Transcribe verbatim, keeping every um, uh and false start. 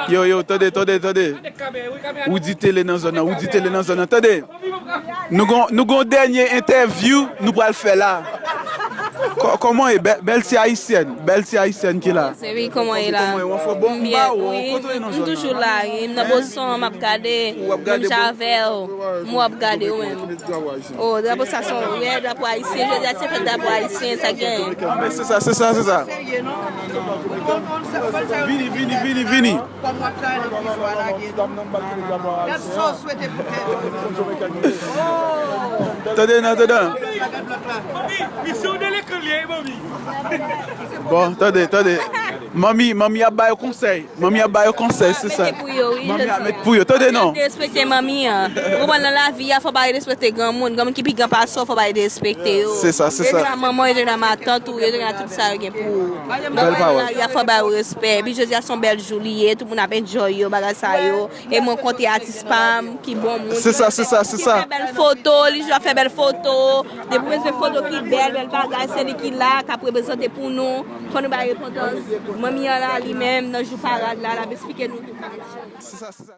Yo, yo, tande, tande, tande. Ou di tele nan zòn nan, ou di tele nan zòn nan. Tande. Nou gon, nou gon dènye entèvyou nou pral fè la. Kò- Kòman e? Bèl, bèl ti ayisyèn, bèl ti ayisyèn ki la. Se wi, kòman e la? Kòman e? Ou anfòm? Bon, m ba ou, kote w ye nan zòn nan? M toujou la, wi. M nan Boson, m ap gade. Ou ap gade Boson? Menm jan avè w. M ap gade ou menm. Oh, drapo sa se yon rèd drapo ayisyen. Jodi a se fèt drapo ayisyen, sa gen. Ah, men se sa, se sa, se sa. Vini, vini, vini, vini. Tande non, tande non. Bon, tande, tande. Manmi, manmi ap ba yo konsèy. Manmi ap ba yo konsèy, se sa. Mete pou yo, wi, manmi ap mete pou yo. Tande non. Derespekte manmi an. Ou konprann, nan lavi a, fò w bay respekte granmoun. Granmoun ki pi gran pase w, fò w bay derespekte yo. Se sa, se sa. Yo te nan manman, yo te nan matant ou, yo te nan tout sa yo gen pou ou. Bèl pawòl. Nan lavi a, fò w bay yo respè. Epi jodi a se yon bèl jou li ye, tout moun ap enjoy yo, bagay sa yo. E mwen konte atis pa m, ki bon moun. Se sa, se sa, se sa. Ki fè bèl foto, li jwe fè bèl foto. Depi w bezwen foto ki bèl, bèl bagay, se li ki la, k ap reprezante pou nou. Fò nou bay enpòtans. Manmi an la, li menm, nan jou parad la, l ap eksplike nou tout bagay. Se sa, se sa.